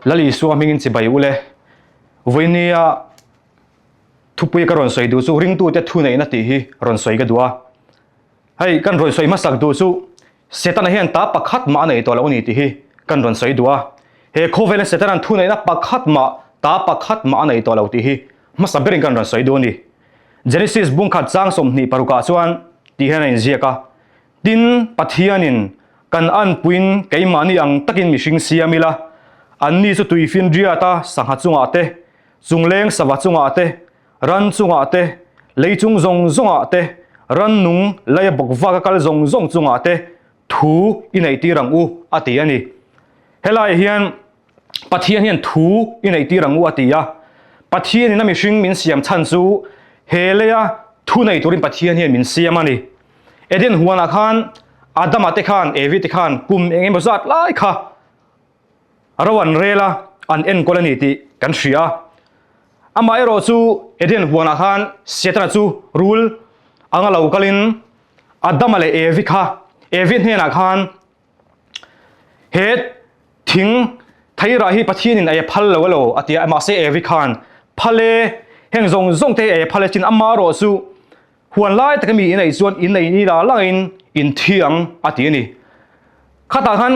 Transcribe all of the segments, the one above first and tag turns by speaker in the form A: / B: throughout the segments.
A: Lal Isua hmingin chibai u le. Vawinia thupui ka rawn sawi duh chu ringtute thuneihna tih hi rawn sawi ka duh a. Hei kan rawn sawi hmasak duh chu Setana hian ta pakhat mah a nei tawh lo a ni tih hi kan rawn sawi duh a. He khawvela Setana'n thuneihna pakhat mah, ta pakhat mah a nei tawh lo tih hi hmasa berin kan rawn sawi duh a ni. Genesis bungkhat chang 20 parukah chuan tih hian a inziak a, Tin, Pathianin kan anpuiin keimahni ang takin mihring siam ila, anni chu tuifinriata sangha chungah te, chungleng sava chungah te, ran chungah te, lei chung zawng zawngah te, rannung leia bawk vaka kal zawng zawng chungah te thu i neihtir ang u, a ti a ni. Helaiah hian Pathian hian thu i neihtir ang u a ti a. Pathianin a mihring min siam chhan chu he leia thu nei turin Pathian hian min siam a ni. Eden huanah khan Adama te khan Evi te khan kum eng emaw zat lai kha ro an rel a, an enkawl a ni tih kan hria a. Amaherawh chu Eden huanah khan Setana chu rul anga lo kalin Adama leh Evi kha Evi hnenah khan He thing theirah hi Pathianin ei a phal lo elo a ti a, mahse Evi khan phal e, heng zawng zawng te hi ei a phal e chin ama erawh chu huan lai taka mi in ei chuan in ei ni la langin in thi ang a ti a ni. Khatah khan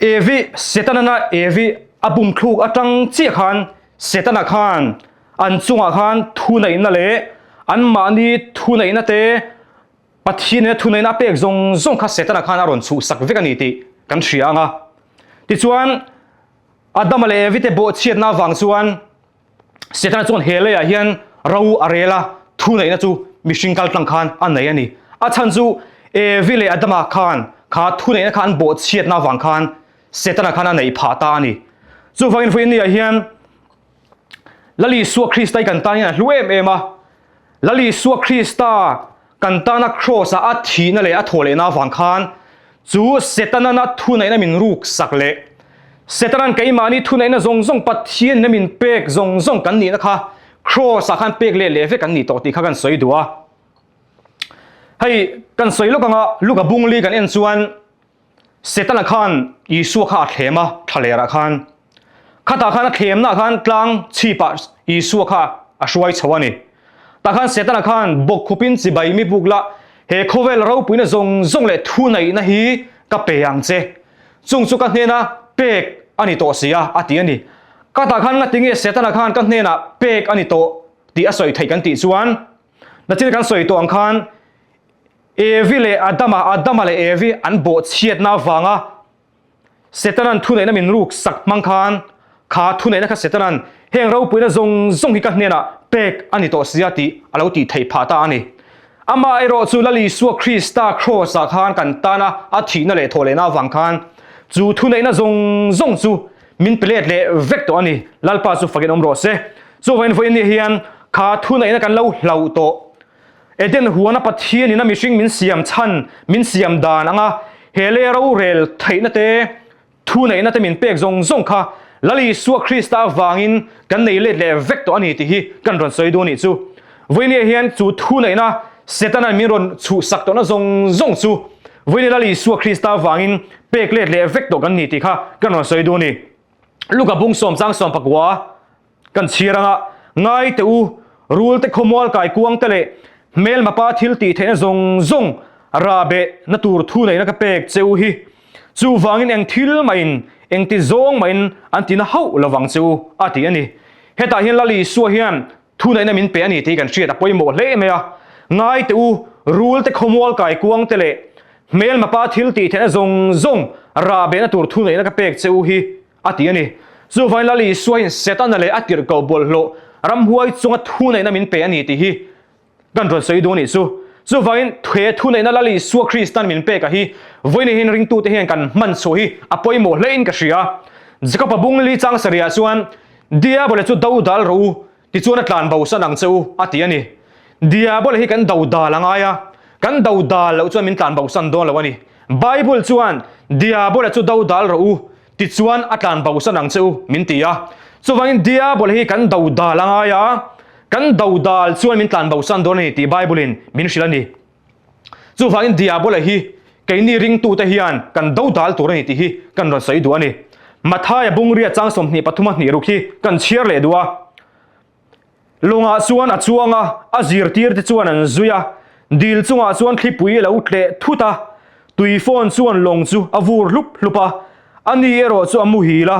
A: Evi, Setanana Evi a bum thluk atang chiah khan Setana khan an chungah khan thuneihna leh anmahni thuneihna te Pathian ina thuneihna a pek zawng zawng kha Setana khan a rawn chhuhsak vek a ni tih kan hria ang a. Tichuan, Adama leh Evi te bawhchhiatna avang chuan Setana chuan he leiah hian ro a rel a, thuneihna chu mihring kal tlang khan a nei a ni. A chhan chu Evi leh Adama khan kha thuneihna kha an bawhchhiatna avang khan Setana khan a neih phah ta a ni. Chuvangin vawiin niah hian Lal Isua Krista hi kan tan hian a hlu em em a. Lal Isua Krista kan tana Kraws-a a thihna leh a thawhlehna avang khan chu Setanan-a thuneihna min ruk sak leh Setanan keimahni thuneihna zawng zawng Pathianina min pek zawng zawng kan nihna kha Kraws-ah khan pek leh leh vek an ni tawh tih kha kan sawi duh a. Hei kan sawi lawk anga Luka bungli kan en chuan Setana khan Isua kha a thlem a, thlalerah khan. Khatah khan a thlemnaah khan tlang chhipah Isua kha a hruai chho a ni. Tah khan Setana khan bawkkhupin chibai mi buk la, he khawvel ropuina zawng zawng leh thuneihna hi ka pe ang che. Chung chu ka hnena pek a ni tawh si a, a ti a ni. Khatah khan ngatinge Setana khan ka hnenah pek a ni tawh tih a sawi theih kan tih chuan, nachin kan sawi tawh ang khan, Evi leh Adama, Adama leh Evi an bawhchhiatna avanga Setanan thuneihna min ruk sak hmang khan kha thuneihna kha Setanan heng ropuina zawng zawng hi ka hnenah pek a ni tawh sia tih a lo tih theih phah ta a ni. Amah erawh chu Lal Isua Krista Kraws-ah khan kan tana a thihna leh thawhlehna avang khan chu thuneihna zawng zawng chu min pe let leh vek tawh a ni. Lalpa chu fakin awm rawh se. Chuvangin vawiin ni hian kha thuneihna kan lo hlauh tawh. Eden huana Pathianin a mihring min siam chhan, min siam dan anga he lei rorel theihna te, thuneihna te min pek zawng zawng kha Lal Isua Krista avangin kan nei let leh vek tawh a ni tih hi kan rawn sawi duh a nih chu. Vawinia hian chu thuneihna Setana'n min rawn chhuhsak tawhna zawng zawng chu vawinia Lal Isua Krista avangin pek let leh vek tawh kan ni tih kha kan rawn sawi duh a ni. Luka bung sawm chang sawm pakua. Kan chhiar anga, ngai teh u, rul te khawmual kai kuang te leh hmelma pa thil tih theihna zawng zawng rah beh na tur thu neihna ka pek che u hi. Chuvangin eng thil mahin, eng ti zawng mahin an ti na hauh lovang che u, a ti a ni. Hetah hian Lal Isua hian thu neihna min pe a ni tih kan hriat a pawimawh hle mai a. Ngai teh u, rul te khawmual kai kuang te leh hmelma pa thil tih theihna zawng zawng rah beh na tur thu neihna ka pek che u hi, A ti a ni. Chuvangin Lal Isua hian Setana leh a tirhkoh bawlhhlawh ramhuai chunga thuneihna min pe a ni tih hi kan rawn sawi duh a nih chu. Chuvangin he thuneihna Lal Isua Kristan min pek a hi vawiin hian ringtute hian kan hman chhuah hi a pawimawh hlein ka hria. Jakob-a bungli chang sarihah chuan Diabole chu do dal rawh u, Tichuan a tlan bosan ang che u, a ti a ni. Diabol hi kan do dal a ngai a, kan do dal loh chuan min tlan bosan dawn lo a ni. Bible chuan, Diabol-a chu do dal rawh u, tichuan a tlan bosan ang che u, min ti a. Chuvangin Diabol hi kan do dal a ngai a, kan do dal chuan min tlan bosan dawn a ni tih Bible-in min hrilh a ni. Chuvangin Diabola hi keini ringtute hian kan do dal tur a ni tih hi kan rawn sawi duh a ni. Mathaia bungria chang 23 a hnih ruk hi kan chhiar leh duh a. Lawngah chuan a chuang a, a zirtirte chuan an zui a. Dil chungah chuan thlipui a lo tleh thut a, tui fawn chuan lawng chu a vur hlup hlup a. Ani erawh chu a muhil a,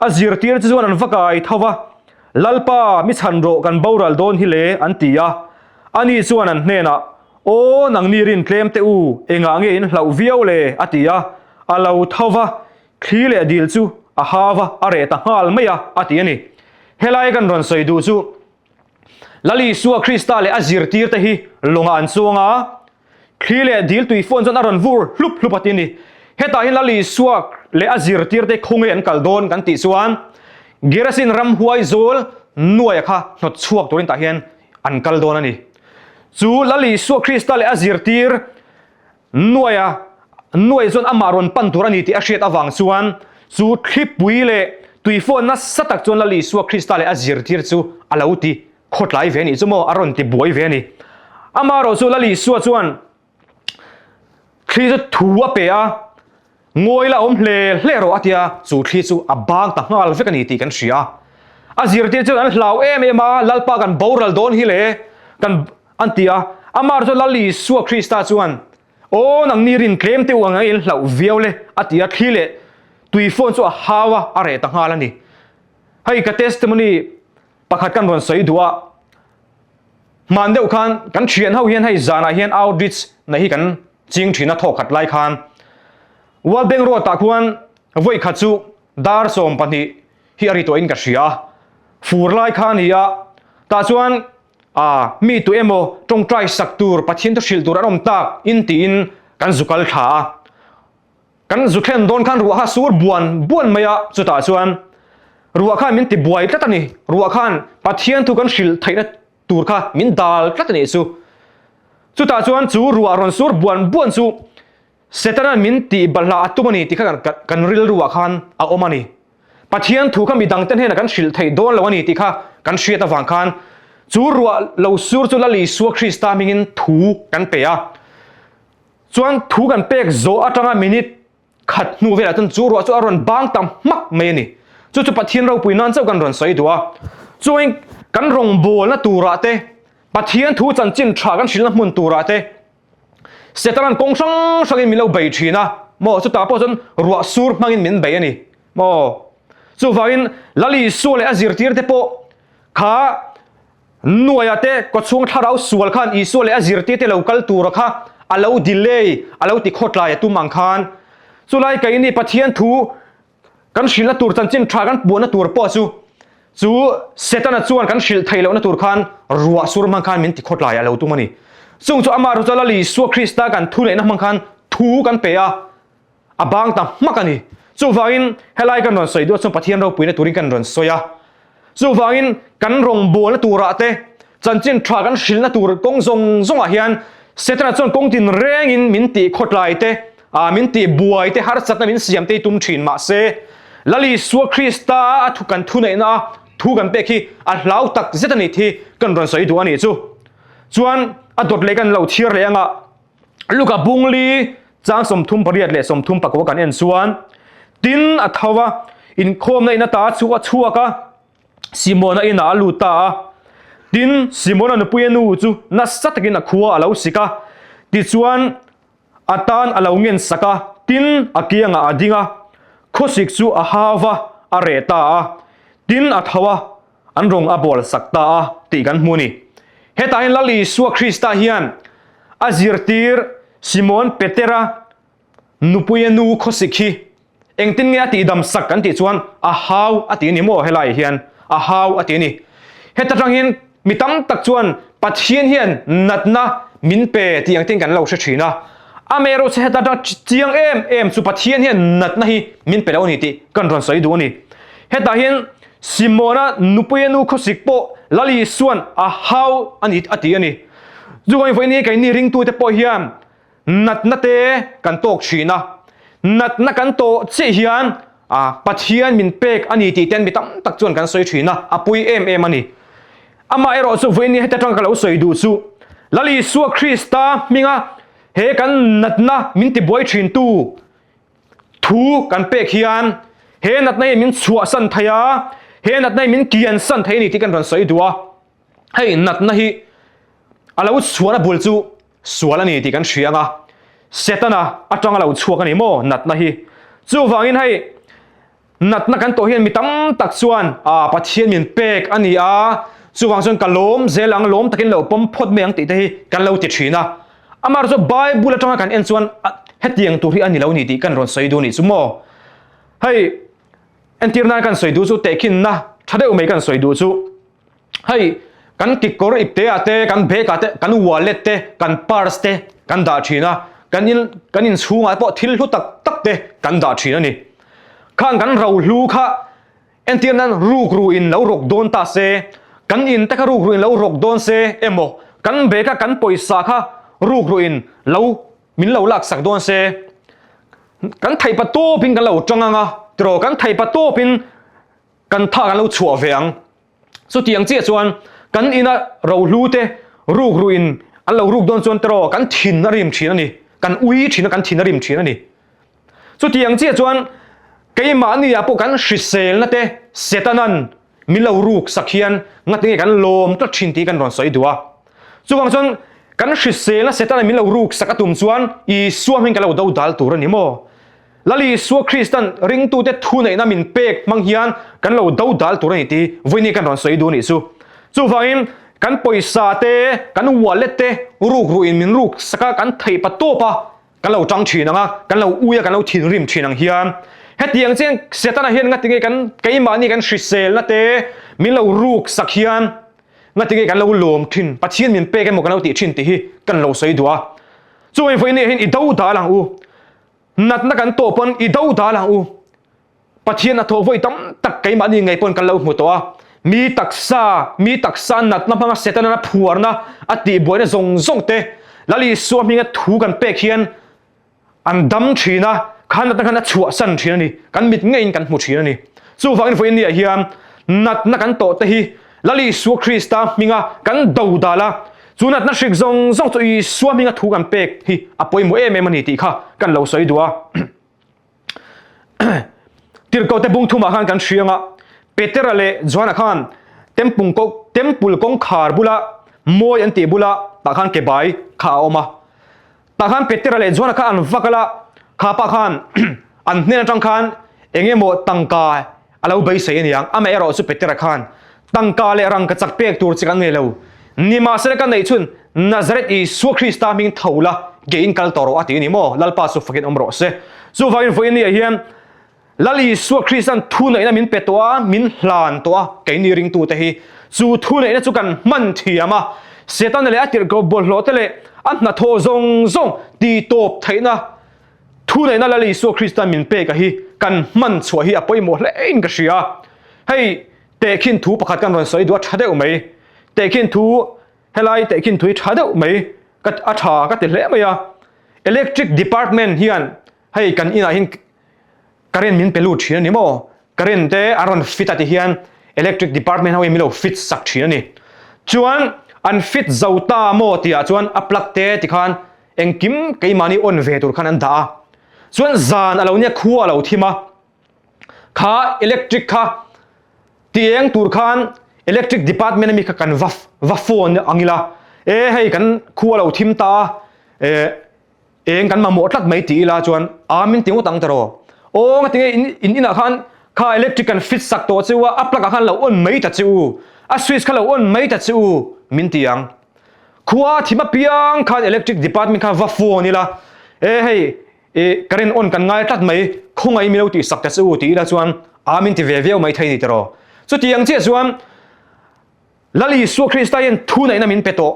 A: a zirtirte chuan an va kai tho va, Lalpa, mi chhan rawh kan boral dawn hi le, an ti a. Ani chuan an hnenah, Aw, nangni rin tlem teh u, engah nge in hlauh viau le? a ti a. A lo tho va, Thli leh dil chu a hau va, a reh ta nghal mai a, a ti a ni. Helai kan rawn sawi duh chu Lal Isua Krista leh a zirtirte hi lawngah an chuang a, thli leh dil tui fawn chuan a rawn vur hlup hlup a ti a ni. Hetah hian Lal Isua leh a zirtirte khawnge an kal dawn kan tih chuan Gerasin ramhuai zawl nuaia kha hnawt chhuak turin tah hian an kal dawn a ni. Chu Lal Isua Krista leh a zirtir Nuaia nuai chuan amah rawn pan tur a ni tih a hriat avang chuan chu thlipui leh tuifawn nasa tak chuan Lal Isua Krista leh a zirtir chu a lo ti khawtlai ve a nih chu maw, a rawn ti buai ve a ni. Amaherawh chu Lal Isua chuan thli chu thu a pe a, Ngawi la awm hle hle rawh a tia, chu thli chu a bang ta nghal vek a ni tih kan hria. A zirtir chuan an hlau em em a, Lalpa kan boral dawn hi le, kan An ti a, Amar chu Lal Isua Krista chuan, Aw, nangni rin tlem teuh ang in hlauh viau le, a ti a, thli leh tui phone chu a hau a, a reh ta nghal a ni. Hei ka testimony pakhat kan rawn sawi duh a, hman deuh khan kan thian ho hian hei zanah hian outreach na hi kan ching thin a thawk khat lai khan World Bank Road ah khuan vawi khat chu dar 12 hi a ri tawhin ka hria a, fur lai kha a ni a, tah chuan A, mi tu emaw tawngtai sak tur, Pathian thu hrilh tur an awm tak in tiin kan zu kal thla a. Kan zu thlen dawn khan ruah kha sur buan buan mai a, chutah chuan ruah khan min ti buai tlat a ni. Ruah khan Pathian thu kan hrilh theihna tur kha min dal tlat a nih chu. Chutah chuan chu ruah rawn sur buan buan chu Setana'n min tih balhlah a tum a ni tih kha kan rilruah khan a awm a ni. Pathian thu kha midangte hnenah kan hrilh theih dawn lo a ni tih kha kan hriat avang khan chu ruah lo sur chu Lal Isua Krista hmingin thu kan pe a. Chuan thu kan pek zawh atanga minute khat hnu velah chuan chu ruah chu a rawn bang ta hmak mai a ni. Chu chu Pathian ropui nan chauh kan rawn sawi duh a. Chuangin kan rawngbawlna turah te, Pathian thu chanchin tha kan hrilhna hmun turah te, Setanan kawng hrang hrangin min lo bei thin a, maw chutah pawh chuan ruah sur hmangin min bei a ni, maw. Chuvangin Lal Isua leh a zirtirte pawh kha nuaia te kawchhung thlarau sual khan Isua leh a zirtirte lo kal tura kha a lo delay, a lo ti khawtlai a tum ang khan chulai keini Pathian thu Kan hrilhna tur chanchin tha kan puahna tur pawh chu chu Setana chuan kan hrilh theih lohna tur khan ruah sur hmang khan min ti khawtlai a lo tum a ni. Chung chu amah ru chu Lal Isua Krista kan thuneihna hmang khan thu kan pe a, a bang ta hmak a ni. Chuvangin helai kan rawn sawi duh chuan Pathian ropuina turin kan rawn sawi a. Chuvangin kan rawngbawlna turah te, chanchin tha kan hrilhna tur kawng zawng zawngah hian Setana chuan kawng tin rengin min tih khawtlai te, min tih buai te, harsatna min siam te hi tum thin. Mahse, Lal Isua Krista a thu kan thuneihna a thu kan pek hi a hlau tak zet a ni tih hi kan rawn sawi duh a nih chu. Chuan a dawt leh kan lo chhiar leh anga Luka bungli chang 38 leh 34 kan en chuan tin a tho a, inkhawmna in ata chu a chhuak a, Simona inah a lut ta a. Tin, Simona nupuia nu chu nasa takin a khua a lo sik a, tichuan a tan a lo ngen sak a, tin a kiangah a ding a, khawsik chu a hau va, a reh ta a, tin a tho a, an rawng a bawl sak ta a tih kan hmu a ni. Hetah hian Lal Isua Krista hian a zirtir Simon Petera nupuia nu khawsik hi engtin nge a tihdam sak kan tih chuan a hau a ti a ni maw helaiah hian a hau a ti a ni. Heta tang hian mi tam tak chuan Pathian hian natna min pe tih ang ten kan lo hre thin a. Amaherawhchu heta tang chiang em em chu Pathian hian natna hi min pe lo a ni tih kan rawn sawi duh a ni. Hetah hian Simona nupuia nu khawsik pawh Lal Isua'n a hau a ni a ti a ni. Chuvangin vawiin hi keini ringtute pawh hian natna te kan tawk thin a, natna kan tawh chiah hian Pathian min pek a ni tih ten mi tam tak chuan kan sawi thin a, a pui em em a ni. Amaherawh chu vawiin hi heta tang ka lo sawi duh chu Lal Isua Krista hminga he kan natna min tibuai thintu, Thu kan pek hian He natna hi min chhuahsan thei a, he natna hi min kiansan thei a ni tih kan rawn sawi duh a. Hei natna hi a lo chhuahna bul chu sual a ni tih kan hria ang a, Setana atanga lo chhuak a ni maw natna hi. Chuvangin hei natna kan tawh hian mi tam tak chuan ah Pathian min pek a ni a, chuvang chuan ka lawm zel ang, lawm takin lo pawm phawt mai ang tih te hi kan lo ti thin a. Amaherawhchu Bible atanga kan en chuan hetiang tur hi a ni lo ni tih kan rawn sawi duh a nih chu maw. Hei entir nan kan sawi duh chu tehkhinna tha deuh mai kan sawi duh chu hei kan kekawr ipte ah te kan bag ah te kan wallet te kan purse te kan dah thin a kan in kan inchhungah pawh thil hlu tak tak te kan dah thin a ni. Khang kan rohlu kha Entir nan rukru in lo rawk dawn ta se, kan in te kha rukru in lo rawk dawn se emaw, kan bag a kan pawisa kha rukru in lo min lo lak sak dawn se, kan theihpa tawp in kan lo tang ang a, tiraw kan theihpa tawp in kan tha kan lo chhuah ve ang. Chutiang chiah chuan kan ina rohlu te rukru in an lo ruk dawn chuan tiraw kan thin a rim thin a ni, kan ui thin a kan thin a rim thin a ni. Chutiang chiah chuan keimahni ah pawh kan hriselna te Setanan min lo ruk sak hian ngatinge kan lawm tlat thin tih kan rawn sawi duh a. Chuvang chuan kan hriselna Setanan min lo ruk sak a tum chuan Isua hming kan lo do dal tur a ni maw? Lal Isua Kristan ringtute thuneihna min pek hmang hian kan lo do dal tur a ni tih vawiin kan rawn sawi duh a nih chu. Chuvangin kan pawisa te, kan wallet te ruk ruhin min ruk sak a, kan theih pa tawp a, Kan lo tang thin ang a, kan lo ui a, kan lo thinrim thin ang hian hetiang chian Setana hian ngatinge kan keimahni kan hriselna te min lo ruk sak hian ngatinge kan lo lawm thin, Pathian min pek emaw kan lo tih thin tih hi kan lo sawi duh a. Chuvangin vawiin ah hian i do dal ang u, natna kan tawh pawn i do dal ang u. Pathian a thawh vawi tam tak keimahni ngei pawn kan lo hmu tawh a, mi taksa, mi taksa natna hmanga Setana a phuarna, a tihbuaina zawng zawng te Lal Isua hminga thu kan pek hian an dam thin a, kha natna khan a chhuahsan thin a ni, kan mit ngeiin kan hmu thin a ni. Chuvangin vawiin niah hian natna kan tawh te hi Lal Isua Krista hminga kan do dal a, chu natna hrik zawng zawng chu Isua hminga thu kan pek hi a pawimawh em em a ni tih kha kan lo sawi duh a. Tirhkohte bung thumah khan kan hriang a, Petera leh Johana khan tempung temple kawngkhar bula mawi an tih bula tah khan ke bai kha a awm a. Tah khan Petera leh Johana kha an va kal a, kha pa khan an hnen atang khan eng emaw tangka a lo beisei a niang. Amaherawh chu Petera khan tangka leh rangka chak pek tur che kan nei lo. Nimahsela ka neih chhun Nazareth Isua Krista hming tho la ke in kal tawh rawh a ti a ni maw? Lalpa chu fakin awm rawh se. Chuvangin vawiin ni ah hian Lal Isua Krista'n thuneihna min pe tawh a, min hlan tawh a, keini ringtute hi chu thuneihna chu kan hman thiam a, Setana leh a tirhkoh bawlhhlawh te leh a hnathawh zawng zawng titawp theihna Thuneihna Lal Isua Krista min pek a hi kan hman chhuah hi a pawimawh hle in ka hria. Hei tehkhin thu pakhat kan rawn sawi duh a tha deuh mai. Tehkhin thu helai tehkhin thu hi tha deuh mai ka a tha ka ti hle mai a. Electric department hian hei kan inah hian Current min pe lut thin a ni maw? Current te an rawn fit a ti hian electric department ho hi min lo fit sak thin a ni. Chuan an fit zo ta maw tih ah chuan a plug te ti khan engkim keimahni on ve tur khan an dah a. Chuan zan a lo nia khua a lo thim a, kha electric kha ti eng tur khan electric department ami kha kan va va phone ang ila, e hei kan khua a lo thim ta a, e Eng kan mamawh tlat mai ti ila chuan a min ti ngawt ang tawh. Aw nga tinge in in inah khan kha electric kan fit sak tawh che u a, a plug ah khan lo on mai ta che u, a switch kha lo on mai ta che u min ti ang. Khua thim apiang khan electric department kha va phone ila, e hei i current on kan ngai tlat mai, khawngaih min lo tih sak ta che u ti ila chuan a min ti ve viau mai thei ni tawh. Chutiang chiah chuan Lal Isua Krista hian thuneihna min pe tawh.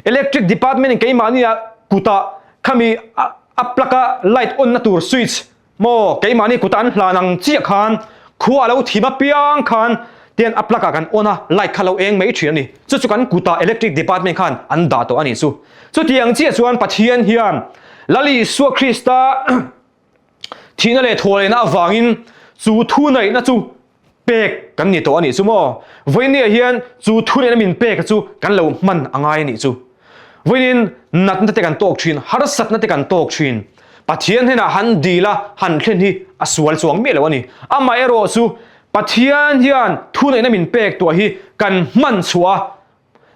A: Electric department in keimahni ah kutah khami a plug a light on na tur switch maw keimahni kutah an hlan ang chiah khan khua a lo thim apiang khan tian a plug ah kan on a light kha lo eng mai thin a ni. Chu chu kan kutah electric department khan an dah tawh a ni chu. Chutiang chiah chuan Pathian hian Lal Isua Krista Thihna leh thawhlehna avangin chu thuneihna chu pek kan ni tawh a nih chu maw? Vawinia hian chu thuneihna min pek chu kan lo hman a ngai a nih chu. Vawiin natna te kan tawk thin, harsatna te kan tawk thin. Pathian hnenah han dil a, han thlen hi a sual chuang miah lo a ni. Amaherawh chu Pathian hian thuneihna min pek tuah hi kan hman chhuah a,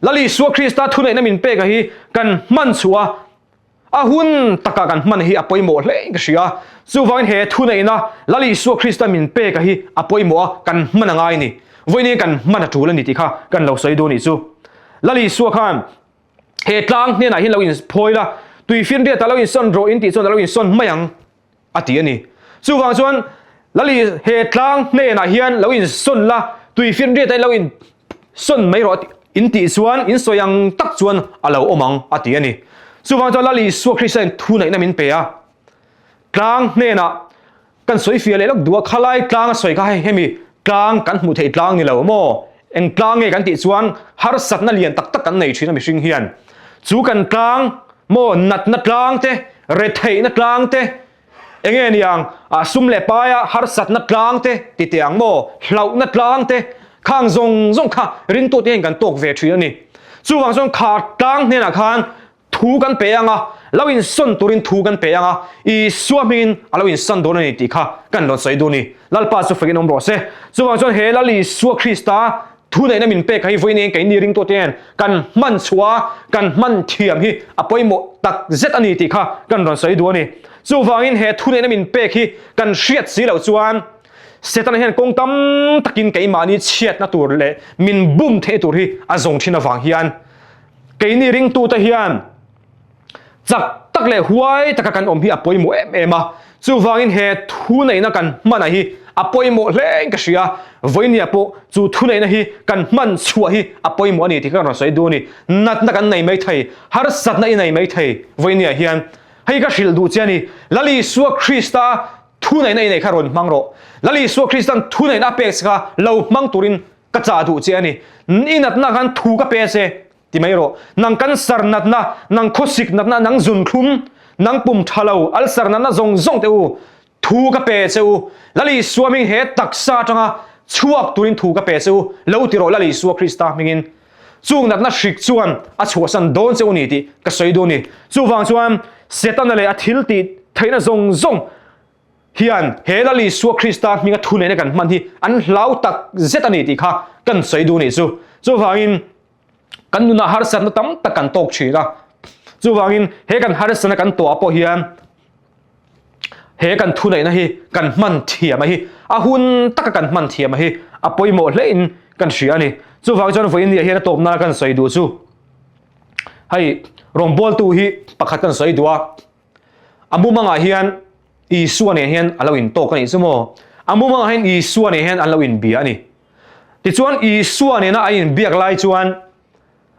A: Lal Isua Krista thuneihna min pek a hi kan hman chhuah a, a hun takah kan hman hi a pawimawh hle in ka hria. Chuvangin he thuneihna Lal Isua Krista min pek a hi a pawimawh a, kan hman a ngai a ni. Vawiin kan hman a tul a ni tih kha kan lo sawi duh a nih chu. Lal Isua khan he tlang hnenah hian lo inphawi la, tuifinriatah lo insawn rawh in tih chuan a lo insawn mai ang a ti a ni. Chuvang chuan Lali he tlang hnenah hian lo insawn la, tuifinriatah lo insawn mai rawh in tih chuan in sawi ang tak chuan a lo awm ang a ti a ni. Chuvang chuan Lali Isua Krista in thuneihna min pe a, tlang hnenah Kan sawi fiah leh lawk duh a, khalai tlang a sawi kha hei hemi tlang kan hmuh theih tlang ni lo maw? Eng tlang nge kan tih chuan harsatna lian tak tak kan nei thin a mihring hian. Chu kan tlang maw natna tlang te, retheihna tlang te, eng nge niang ah sum leh paia harsatna tlang te ti teh ang maw, hlauhna tlang te khang zawng zawng kha ringtute hian kan tawk ve thin a ni. Chuvang chuan kha tlang hnenah khan Thu kan pe ang a, lo insawn turin thu kan pe ang a, Isua hmingin a lo insawn dawn a ni tih kha kan rawn sawi duh a ni. Lalpa chu fakin awm rawh se. Chuvang chuan he Lal Isua Krista thuneihna min pek hi vawiin eng keini ringtu te hian kan hman chhuah a, kan hman thiam hi a pawimawh tak zet a ni tih kha kan rawn sawi duh a ni. Chuvangin he thuneihna min pek hi kan hriat si loh chuan Setana hian kawng tam takin keimahni chhiatna tur leh min bum theih tur hi a zawng thin avang hian Keini ringtute hian chak tak leh huai taka kan awm hi a pawimawh em em a, chuvangin he thuneihna kan hman hi a pawimawh hle in ka hria. Vawinia pawh chu thuneihna hi kan hman chhuah hi a pawimawh a ni tih ka rawn sawi duh a ni. Natna kan nei mai thei, harsatna i nei mai thei vawinia hian. Hei ka hrilh duh che a ni, Lal Isua Krista thuneihna i nei kha rawn hmang rawh. Lal Isua Kristan thuneihna a pek che kha lo hmang turin Ka chah duh che a ni. I natna khan thu ka pe che ti mai rawh. Nang cancer natna, nang khawsik natna, nang zunthlum, nang pum tha lo, ulcer natna zawng zawng te u, thu ka pe che u. Lal Isua hming he taksa atanga chhuak turin thu ka pe che u, lo ti rawh Lal Isua Krista hmingin. Chung natna hrik chuan a chhuahsan dawn che u ni tih ka sawi duh a ni. Chuvang chuan Setana leh a thil tih theihna zawng zawng hian he Lal Isua Krista hminga thuneihna kan hman hi an hlau tak zet a ni tih kha kan sawi duh a nih chu. Chuvangin kan nunah harsatna tam tak kan tawk thin a, chuvangin he kan harsatna kan tawhah pawh hian he kan thuneihna hi kan hman thiam a hi a hun taka kan hman thiam a hi a pawimawh hlein kan hria a ni. Chuvang chuan vawiin ni ah hian a tawpna kan sawi duh chu hei rawngbawltu hi pakhat kan sawi duh a. A mumangah hian Isua nen hian a lo intawk a nih chu maw? A mumangah hian Isua nen hian an lo inbia a ni. Tichuan Isua nena an inbiak lai chuan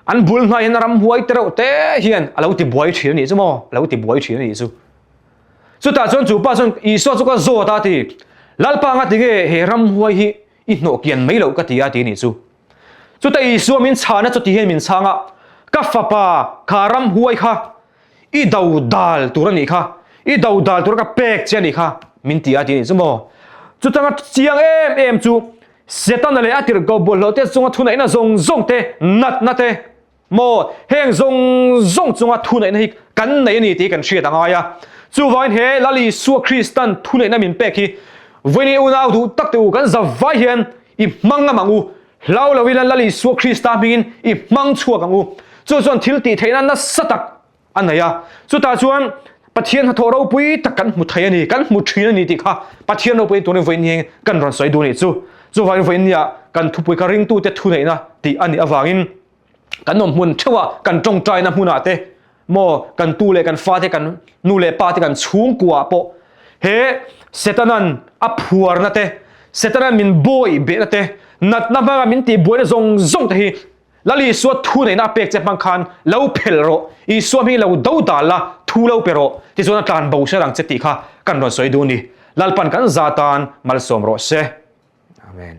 A: an bul hnai hian ramhuai te reuh te hian a lo ti buai thin a nih chu maw? A lo ti buai thin a nih chu. Chutah chuan chu pa chuan Isua chu ka zawt a ti, Lalpa nga tinge he ramhuai hi i hnawh kian mai loh ka ti a ti a nih chu. Chutah Isua min chhana chuti hian min chhang a, Ka fapa kha ramhuai kha I do dal tur a nih kha, i do dal tur ka pek che a nih kha min ti a ti a nih chu maw. Chutanga chiang em em chu Setana leh a tirhkoh bawlhhlawh te chunga thuneihna zawng zawng te, natna te maw heng zawng zawng chunga thuneihna hi kan nei a ni tih kan hriat a ngai a. Chuvangin he Lal Isua Kristan thuneihna min pek hi vawiin unau duh tak te u kan zavai hian i hmang ngam ang u. Hlau lo ila Lal Isua Krista hmingin i hmang chhuak ang u. Chu chuan thil tih theihna nasa tak a nei a. Chutah chuan Pathian hnathawh ropui tak kan hmu thei a ni, kan hmu thin a ni tih kha Pathian ropui turin vawiin hian kan rawn sawi duh a nih chu. Chuvangin vawiin nia kan thupui kha ringtute thuneihna tih a nih avangin kan awm hmun theuhah kan tawngtaina hmunah te maw kan tu leh kan fate kan nu leh pa te kan chhungkuaah pawh he Setanan a phuarna te Setanan min bawi behna te natna hmanga min tih buaina zawng zawng te hi Lal Isua thu neihna a pek che hmang khan lo phelh rawh Isua hming lo do dal la thu lo pe rawh tichuan a tlan bo hre rang che tih kha kan rawn sawi duh a ni Lalpan kan za tan malsawm rawh se Amen.